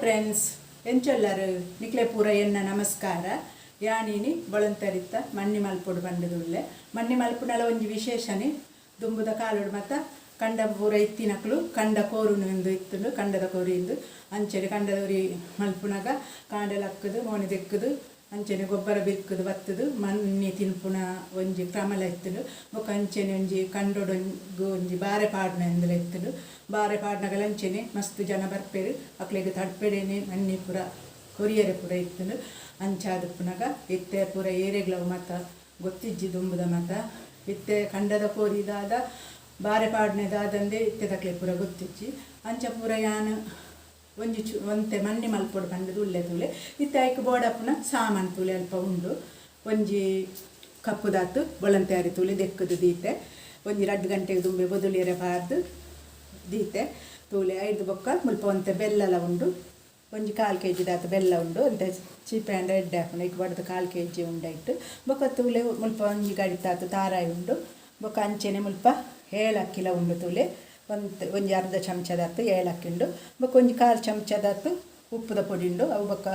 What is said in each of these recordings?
Friends, ಎಂಚೊಲ್ಲರು ನಿಕ್ಲೆ ಪೂರ ಎನ್ನ ನಮಸ್ಕಾರ. ಯಾನಿನಿ ಬೊಳಂತರಿತ್ತ ಮಣ್ಣಿ ಮಲ್ಪೊಡು ಬಂಡದುಲ್ಲೆ. ಮಣ್ಣಿ ಮಲ್ಪುನಲ ಒಂಜಿ ವಿಶೇಷನೆ. ದುಂಬುದ ಕಾಲೋಡು ಮತ ಕಂಡ ಪೂರ ಇತ್ತಿನಕ್ಲು ಕಂಡ ಕೋರುನು ಎಂದು ಇತ್ತುಂಡು, ಕಂಡದ ಕೋರಿ ಇಂದು. ಅಂಚನೆ ಕಂಡದೋರಿ ಮಲ್ಪುನಗ ಕಾಂಡೆ ಲಕ್ಕುದು ಮೋನೆ ದೆಕ್ಕುದು ಅಂಚನೆ ಗೊಬ್ಬರ ಬಿರ್ಕುದು ಬತ್ತುದು ಮಣ್ಣಿ ತಿನ್ಪುನ ಒಂಜಿ ಕ್ರಮಲ ಇತ್ತುಂಡು. ಬೊಕ ಅಂಚನೆ ಒಂಜಿ ಕಂಡೊಡು ಒಂಜಿ ಬಾರೆ ಪಾಡ್ನ ಎಂದಲ ಇತ್ತುಂಡು. ಬಾರೆ ಪಾಡ್ನಗಲ ಅಂಚನೆ ಮಸ್ತ್ ಜನ ಬರ್ಪೆರು, ಅಕ್ಲೆಗ್ ತಡ್ಪೆಡೆನೆ ಮಣ್ಣಿ ಪೂರ ಕೊರಿಯರೆ ಪೂರ ಇತ್ತುಂಡು. ಅಂಚಾದುಪ್ಪುನಗ ಇತ್ತೆ ಪೂರ ಏರೆಗ್ಲ ಮತ ಗೊತ್ತಿಜ್ಜಿ ದುಂಬುದ ಮತ. ಇತ್ತೆ ಕಂಡದ ಕೋರಿ ದಾದ ಬಾರೆ ಪಾಡ್ನೆ ದಾದಂದೆ ಇತ್ತೆ ಪೂರ ಗೊತ್ತಿಜ್ಜಿ. ಅಂಚ ಪೂರ ಯಾನ್ ಒಂಜಿ ಚು ಒಂತೆ ಮಣ್ಣಿ ಮಲ್ಪೊಡು ಪಂಡುದು ಉಲ್ಲೆ ತೂಲೆ. ಇತ್ತೆ ಐಕ್ ಬೋಡಪ್ಪುನ ಸಾಮಾನು ತೂಲೆ ಅಲ್ಪ ಉಂಡು. ಒಂಜಿ ಕಪ್ಪುದಾತು ಬೊಳಂತೆ ಅರಿ ತೂಲೆ ದೆಕ್ಕುದು ದೀತೆ. ಒಂಜಿ 2 ಗಂಟೆಗೆ ದುಂಬೆ ಬೊದುಳಿಯರೆ ಪಾರ್ದು ದೀತೆ ತೂಲೆ. ಐದು ಬೊಕ್ಕ ಮುಲ್ಪ ಒಂತೆ ಬೆಲ್ಲಲ ಉಂಡು. ಒಂಜಿ 1/4 ಕೆ ಜಿ ದಾತು ಬೆಲ್ಲ ಉಂಡು. ಒಂತೆ ಚೀಪೆ ಆಂಡ ಎಡ್ಡೆ ಆಪುಂಡು. ಐಕ್ ಬಡ್ದು 1/4 ಕೆ ಜಿ ಉಂಡೈಟ್. ಬೊಕ್ಕ ತೂಲೆ ಮುಲ್ಪ ಒಂಜಿ ಗಡಿತಾತು ತಾರಾಯಿ ಉಂಡು. ಬೊಕ್ಕ ಅಂಚೆನೆ ಮುಲ್ಪ ಏಲಕ್ಕಿಲ ಉಂಡು ತೂಲೆ. ಒಂತೆ ಒಂಜಿ ಅರ್ಧ ಚಮಚದಾತು ಏಲಕ್ಕಿ ಉಂಡು. ಬೊಕ್ಕ ಒಂಜಿ 1/4 ಚಮಚದಾತು ಉಪ್ಪುದ ಪೊಡಿ ಉಂಡು. ಅವು ಬೊಕ್ಕ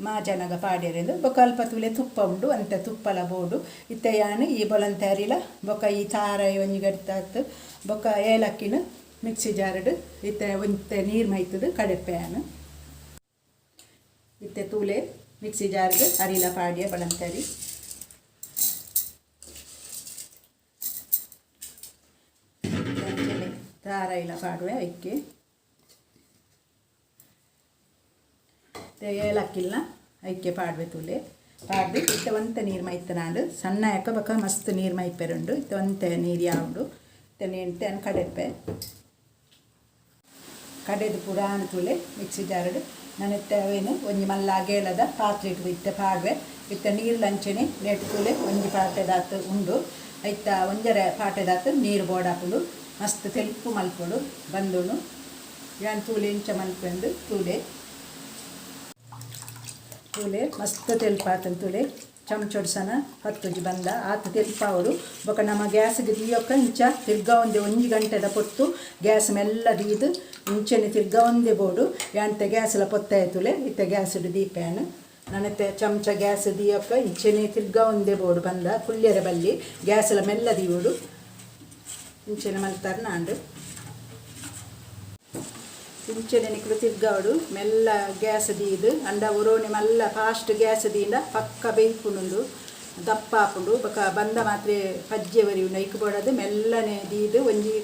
ಮಾಜನಗ ಪಾಡ್ಯರೆಂದು. ಬೊಕ್ಕ ಅಲ್ಪ ತೂಲೆ ತುಪ್ಪ ಉಂಡು. ಅಂತೆ ತುಪ್ಪಲ ಬೋಡು. ಇತ್ತೆ ಯಾನ್ ಈ ಬೊಲಂತೆ ಅರಿಲ ಬೊಕ್ಕ ಈ ತಾರಾಯಿ ಒಂಜಿ ಗಡಿತಾತು ಬೊಕ್ಕ ಏಲಕ್ಕಿನ ಮಿಕ್ಸಿ ಜಾರ್ಡ್ ಇತ್ತೆ ಒಂತೆ ನೀರು ಮೈತದು ಕಡೆಪೆ ಯಾನ್. ಇತ್ತೆ ತೂಲೆ ಮಿಕ್ಸಿ ಜಾರ್ಗ್ ಅರಿಲ ಪಾಡ್ಯ ಬೊಳಂತೆ ಅರಿ. ತಾರಾಯಿಲ ಪಾಡುವೆ ಐಕ್ಕೆ. ಏಲಕ್ಕಿಲ್ನ ಐಕ್ಕೆ ಪಾಡುವೆ ತೂಲೆ. ಪಾಡ್ದು ಇತ್ತೆ ಒಂತೆ ನೀರು ಮೈತನಾಂಡು ಸಣ್ಣ ಯಾಕ ಬೊಕ್ಕ ಮಸ್ತ್ ನೀರು ಮೈಪೆರುಂಡು. ಇತ್ತೆ ಒಂತೆ ನೀರು ಯಾವುಂಡು. ಇತ್ತೆ ನೆಂತೆ ಅನ್ ಕಡೆಪೆ ಕಡೆದು ಪೂರ ಆಣ್ ತೂಲೆ ಮಿಕ್ಸಿ ಜಾರ್ಡ್. ನಾನು ಅವೇನು ಒಂಜಿ ಮಲ್ಲ ಅಗೇಲದ ಪಾತ್ರೆಗ್ ಇತ್ತೆ ಪಾಡುವೆ. ಇತ್ತೆ ನೀರು ಲಂಚನೆ ನೇಟ್ ತೂಲೆ ಒಂಜಿ ಪಾಟೆದಾತು ಉಂಡು. ಐತ ಒಂಜರೆ ಪಾಟೆದಾತು ನೀರು ಬೋಡಾಪುಂಡು. ಮಸ್ತ್ ತೆಲ್ಪು ಮಲ್ಪೊಡು ಬಂದುನು. ಯಾನ್ ತೂಲೆ ಇಂಚ ಮಲ್ಪೆಂದು ತೂಲೆ. ತೂಲೆ ಮಸ್ತ್ ತೆಲ್ಪಾತನ್ ತೂಲೆ. ಚಮಚೊಡ್ಸನ ಹತ್ತುಜಿ ಬಂದ ಆತು ತೆಲ್ಪಾವಡು. ಬೊಕ ನಮ್ಮ ಗ್ಯಾಸ್ಗೆ ದೀಯೊಕ್ಕ ಇಂಚ ತಿರ್ಗ ಒಂದೆ ಒಂಜಿ ಗಂಟೆದ ಪೊತ್ತು ಗ್ಯಾಸ್ ಮೆಲ್ಲ ದೀದು ಇಂಚನೆ ತಿರ್ಗ ಒಂದೆ ಬೋಡು. ಯಾಂತೆ ಗ್ಯಾಸ್ಲ ಪೊತ್ತಾಯ ತೂಲೆ. ಇತ್ತೆ ಗ್ಯಾಸ್ಡ್ ದೀಪೇನು ನನತ್ತೆ ಚಮಚ ಗ್ಯಾಸ್ ದೀಯೊಕ್ಕ ಇಂಚನೆ ತಿರ್ಗ ಒಂದೆ ಬೋಡು ಬಂದ ಕುಲ್ಯರೆ ಬಲ್ಲಿ ಗ್ಯಾಸ್ಲ ಮೆಲ್ಲ ದೀವೋಡು. ಇಂಚನೆ ಮಲ್ತಾರ ನಾಂಡು. ಇಂಚನೆ ನಿಕ್ಲು ತಿರ್ಗಾವಡು ಮೆಲ್ಲ ಗ್ಯಾಸ್ ದೀದು. ಅಂಡ ಒರೋನೆ ಮಲ್ಲ ಫಾಸ್ಟ್ ಗ್ಯಾಸ್ ದೀಂಡ ಪಕ್ಕ ಬೇಯ್ಪುಂಡು, ದಪ್ಪ ಆಪುಂಡು. ಬೊಕ ಬಂದ ಮಾತ್ರೆ ಪಜ್ಜೆ ಒರಿಯುಂಡು. ಐಕ್ ಬೋಡದು ಮೆಲ್ಲನೆ ದೀದು ಒಂಜಿ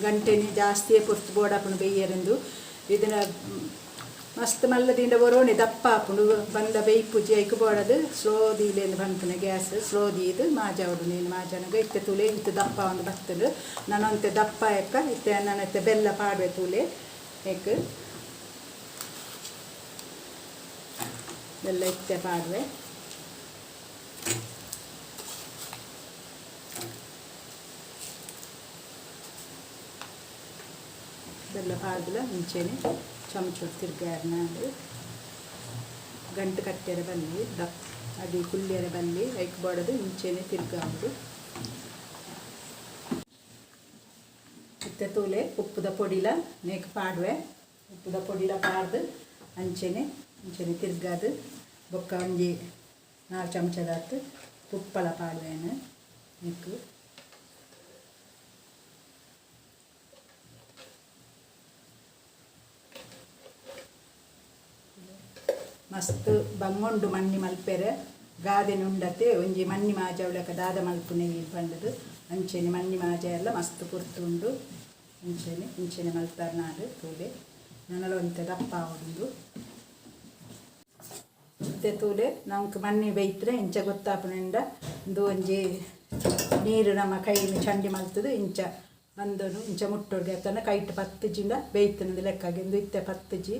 ಗಂಟೆನೆ ಜಾಸ್ತಿಯೇ ಪೊರ್ತು ಬೋಡಾಪುಂಡು ಬೇಯ್ಯರೆಂದು. ಇದನ್ನ ಮಸ್ತ್ ಮಲ್ಲ ದೀಂಡ ಒರೋನೆ ದಪ್ಪ ಆಪುಂಡು, ಬಂದ ಬೇಯ್ಪುಜಿ. ಐಕ್ ಬೋಡದು ಸ್ಲೋ ದೀಲೆಂದು ಪನ್ಪುನೆ. ಗ್ಯಾಸ್ ಸ್ಲೋ ದೀದು ಮಾಜಾವಡು. ನೀನು ಮಾಜಾನಗ ಇತ್ತೆ ತೂಲೆ ಇತ್ತೆ ದಪ್ಪ ಒಂದು ಬತ್ತುಂಡು. ನಾನೊಂತೆ ದಪ್ಪ ಎಕ್ಕ ಇತ್ತೆ ನಾನು ಬೆಲ್ಲ ಪಾಡುವೆ ತೂಲೆ. ಏಕ್ ಬೆಲ್ಲ ಇತ್ತೆ ಪಾಡುವೆ. ಬೆಲ್ಲ ಪಾಡ್ದಲ ಮುಂಚೆನೆ ಚಮಚೊಡು ತಿರ್ಗಾರ್ನಾಂಡು. ಗಂಟು ಕಟ್ಟೆರೆ ಬಲ್ಲಿ, ದಪ್ ಅಡಿ ಕುಲ್ಯರೆ ಬಲ್ಲಿ. ಐಕ್ ಬೋಡದು ಇಂಚೆನೆ ತಿರ್ಗಾವಡು. ಇತ್ತೆ ತೂಲೆ ಉಪ್ಪುದ ಪೊಡಿಲ ನೇಕ್ ಪಾಡುವೆ. ಉಪ್ಪುದ ಪೊಡಿಲ ಪಾಡ್ದು ಅಂಚೆನೆ ಇಂಚೆನೆ ತಿರ್ಗಾದು ಬೊಕ್ಕ ಒಂಜಿ 4 ಚಮಚದಾತ್ ತುಪ್ಪಲ ಪಾಡುವೇನು ನೆಕ್. ಮಸ್ತ್ ಬಂಗುಂಡು ಮಣ್ಣಿ ಮಲ್ಪೆರೆ. ಗಾದೆನ್ ಉಂಡತೆ ಒಂಜಿ ಮಣ್ಣಿ ಮಾಜಾವುಲಕ ದಾದ ಮಲ್ಪುನೆ ಪಂಡುದು. ಅಂಚೆನೆ ಮಣ್ಣಿ ಮಾಜ ಎಲ್ಲ ಮಸ್ತ್ ಪೊರ್ತುಂಡು. ಅಂಚೆನೆ ಇಂಚೆನೆ ಮಲ್ತಾರ್ ನಾಡು ತೂಲೆ. ನನಲ ಒಂತೆ ದಪ್ಪ ಆವೊಡುಂದು. ಇತ್ತೆ ತೂಲೆ ನಮ್ಗೆ ಮಣ್ಣಿ ಬೇಯ್ತ್ರೆ ಇಂಚ ಗೊತ್ತಾಪುನಿಂಡ. ಉಂದು ಒಂಜಿ ನೀರು ನಮ್ಮ ಕೈನ್ ಚಂಡಿ ಮಲ್ತುದು ಇಂಚ ಬಂದನು ಇಂಚ ಮುಟ್ಟೊಡು ಅತ್ತಂಡ ಕೈಟ್ ಪತ್ತುಜಿಂಡ ಬೇಯ್ತುಂದು ಲೆಕ್ಕಾಗಿ. ಇಂದು ಇತ್ತೆ ಪತ್ತುಜಿ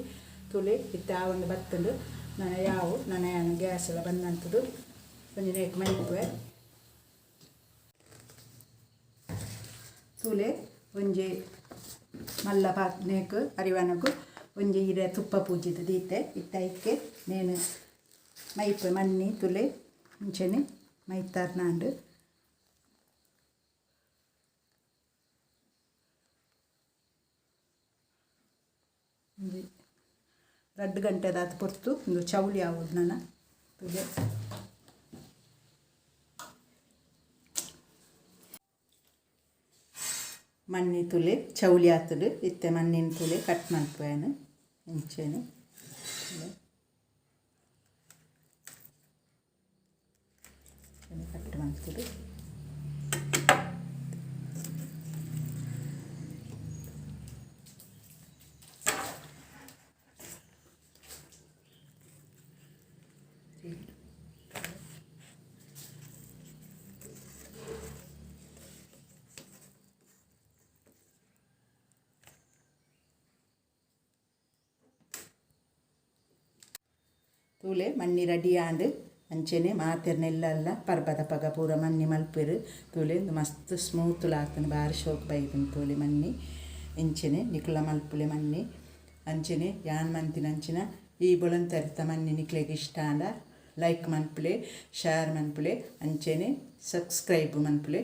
ತೂಲೆ. ಇತ್ತೆ ಆವೊಂದು ಬತ್ತುಂಡು. ನನ ಯಾವು ನನ ಯಾನ್ ಗ್ಯಾಸ್ ಎಲ್ಲ ಬಂದಂತದು ಒಂಜಿ ನೇಕ್ ಮೈಪುವೆ ತೂಲೆ. ಒಂಜಿ ಮಲ್ಲ ಪಾತ್ನೇಕ್ ಅರಿವಾನಗು ಒಂಜಿ ಇರೆ ತುಪ್ಪ ಪೂಜಿದ್ ದೀತೆ. ಇತ್ತೆ ಐಕ್ಕೆ ನೇನು ಮೈಪೆ ಮಣ್ಣಿ ತುಲೆ. ಇಂಚೆನೆ ಮೈತಾರ್ನಾಂಡು. ಒಂಜಿ ರಡ್ಡ್ ಗಂಟೆದಾತ್ ಪೊರ್ತು ಉಂದು ಚೌಲಿ ಆವೊಡು ನನ. ತೂಲೆ, ಮಣ್ಣಿ ತೂಲೆ, ಚೌಲಿ ಆತುಂಡು. ಇತ್ತೆ ಮಣ್ಣಿನ ತೂಲೆ, ಕಟ್ ಮನ್ಪುವೆ ಇಂಚೆನೆ. ಕಟ್ ಮಲ್ತುದು ತೂಲೆ, ಮಣ್ಣಿ ರೆಡಿ ಆಂಡ್. ಅಂಚೆನೆ ಮಾತೆರ್ನ ಪರ್ಬದಪಗ ಪೂರ ಮಣ್ಣಿ ಮಲ್ಪೆರ್. ತೂಲೆ, ಮಸ್ತ್ ಸ್ಮೂತ್ ಆತುಂಡು, ಬಾರಿ ಶೋಕ್ ಬೈದುಂಡು. ತೂಲೆ, ಮಣ್ಣಿ ಇಂಚೆನೆ ನಿಕುಲ ಮಲ್ಪುಲೆ ಮಣ್ಣಿ. ಅಂಚೆನೆ ಯಾನ್ ಮಂತಿನ ಅಂಚಿನ ಈ ಬೊಳಂತರಿತ ಮಣ್ಣಿ ನಿಕ್ಲೆಗ್ ಇಷ್ಟ ಆಂಡ ಲೈಕ್ ಮನ್ಪುಲೆ, ಶೇರ್ ಮನ್ಪುಲೆ, ಅಂಚೆನೆ ಸಬ್ಸ್ಕ್ರೈಬ್ ಮನ್ಪುಲೆ.